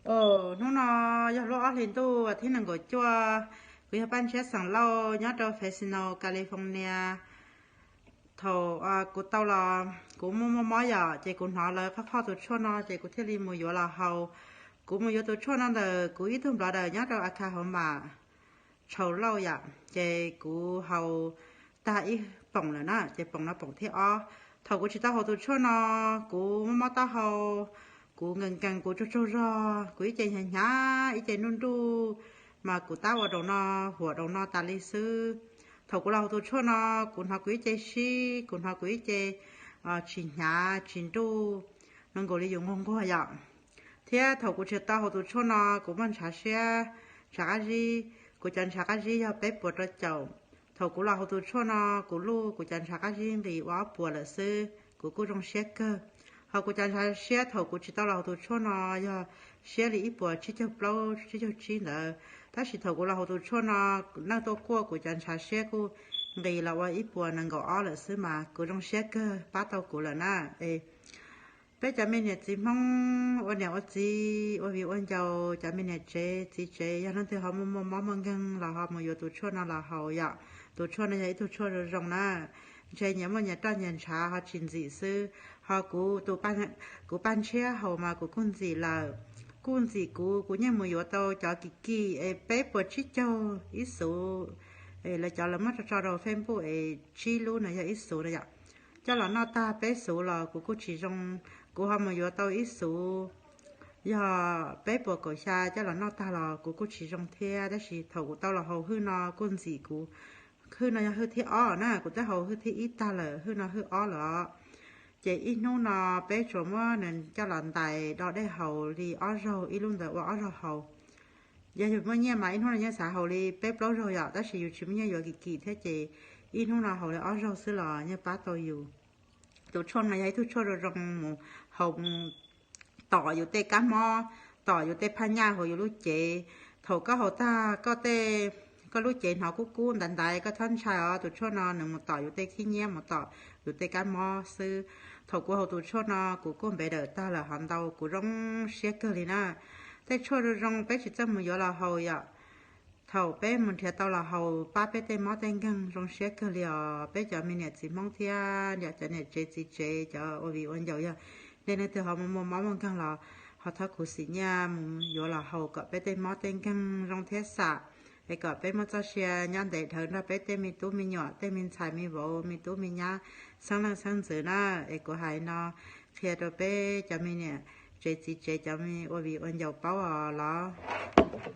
Hnub no yog lub ob hlis ntuj thib nees nkaum cuaj, kuv yog Paj Ntshiab xeem Lauj nyob rau Fresno, California. Thaum kuv tau los, kuv muaj muaj mob yom, ces kuv hnov lawv qhov qhov tus tshuaj no ces kuv thiaj li mus yuav los haus. Kuv mus yuav tus tshuaj no ntawm kuv ib tug nplo daws nyob rau Oklahoma, Tshau Lauj yom, ces kuv haus tag ib poom lawm na, ces poom no poom thib ob. Thaum kuv tsis tau haus tus tshuaj no, kuv muaj mob taub hau, kuv nkees nkees, kuv tsaug tsaug zog, kuv ib ce hnyav hnyav, ib ce nruj nruj, mas kuv tab ua rau no, huam rau no tas li xwb. Thaum kuv los haus tus tshuaj no, kuv hnov kuv ib ce sib, kuv hnov kuv ib ce tsis hnyav tsis nruj, no nkaus li yus nquag nquag yom. Thiab thaum kuv tsis tau haus tus tshuaj no, kuv muaj ntshav siab, ntshav qab zib. Kuv cov ntshav qab zib yog peb puas rau caum. Thaum kuv los haus tus tshuaj no, kuv luj kuv cov ntshav qab zib nqis ua ob puas lawm xwb, kuv kuj zoo siab kawg. Ho kuv cov ntshav siab thaum kuv tsis tau los haus tus tshuaj no yog siab li ib puas tsib caug plaub tsib caug tsib ntawd, tab sis thaum kuv los haus tus tshuaj no, neej tuaj kuaj kuv cov ntshav siab kuj nqis los ua ib puas nees nkaum ob lawm xwb, mas kuv zoo siab kawg pab tau kuv lawm na. Peb cov me niam txiv Hmoob ua niam ua txiv ua viv ua ncaus, cov me niam tsev txiv tsev, yog leej twg ho muaj muaj mob muaj nkeeg los ho mus yuav tus tshuaj no los haus yom. Tus tshuaj no yog ib tug tshuaj zoo zoo na, ntshe nyias muaj nyias roj nyias ntshav ho tsis ntxim xwb. Ho kuv, kuv Paj Ntshiab haus mas kuv kuj ntxim lawm. Kuj ntxim kuv, kuv yeej mus yuav tau cov kim kim es peb puas tsib caug ib xuv, lawv cov lawv muab tso tso rau Facebook es tsib lub no yog ib xuv na yom. Coj los noj tag peb xuv los kuv kuj tsis zoo. Kuv ho mus yuav tau ib xuv yog peb puas kaum xya coj los noj tag los kuv kuj tsis zoo thiab, tab sis thaum kuv tau los haus hwj no kuj ntxim kuv. Hwj no yog hwj thib ob na, kuv twb haus hwj thib ib tag lawm, hwj no hwj ob lawm. Ces ib hnub no peb tsuas muab nws coj los ntais do dej haus li ob zaug, ib lub ntawd ua ob zaug haus. Yog yus muaj nyiaj mas ib hnub no yeej xav haus li peb plaub zaug yom, tab sis yus tsis muaj nyiaj yuav kim kim thiab ces ib hnub no haus li ob zaug xwb los yeej pab tau yus. Tus tshuaj no yog ib tug tshuaj zoo zoo mus haus, tom yus tej kab mob, tom yus tej phaj nyaj hauv yus lub cev. Thaum koj haus tag koj tej, koj lub cev hnov kub kub ntaiv ntaiv koj txhob ntshai os, tus tshuaj no nws mus tom yus tej khib nyiab, mus tom yus tej kab mob xwb. Thaum kuv haus tus tshuaj no kuv kuj npe dawm tag lawm hov ntau, kuv zoo siab kawg li na. Tej tshuaj zoo zoo peb tsis txawj mus yuav los haus yom. Thaum peb mus nrhiav tau los haus pab peb tej mob tej nkeeg zoo siab kawg li os. Peb cov me niam txiv Hmoob thiab cov niam tsev txiv tsev, cov ua viv ua ncaus, yog nej leej twg ho muaj muaj mob muaj nkeeg los ho thov khuv xim nyiaj mus yuav los haus kom peb tej mob tej nkeeg zoo thiab xam, es kom peb muaj txoj sia nyob ntev dhawv nrog peb tej me tub me nyuam, tej me ntxhais me vauv, me tub me nyab, xeeb leej xeeb ntxwv na. Es kuv hais no qhia rau peb cov me niam tsev txiv tsev, cov me ua viv ua ncaus paub os los.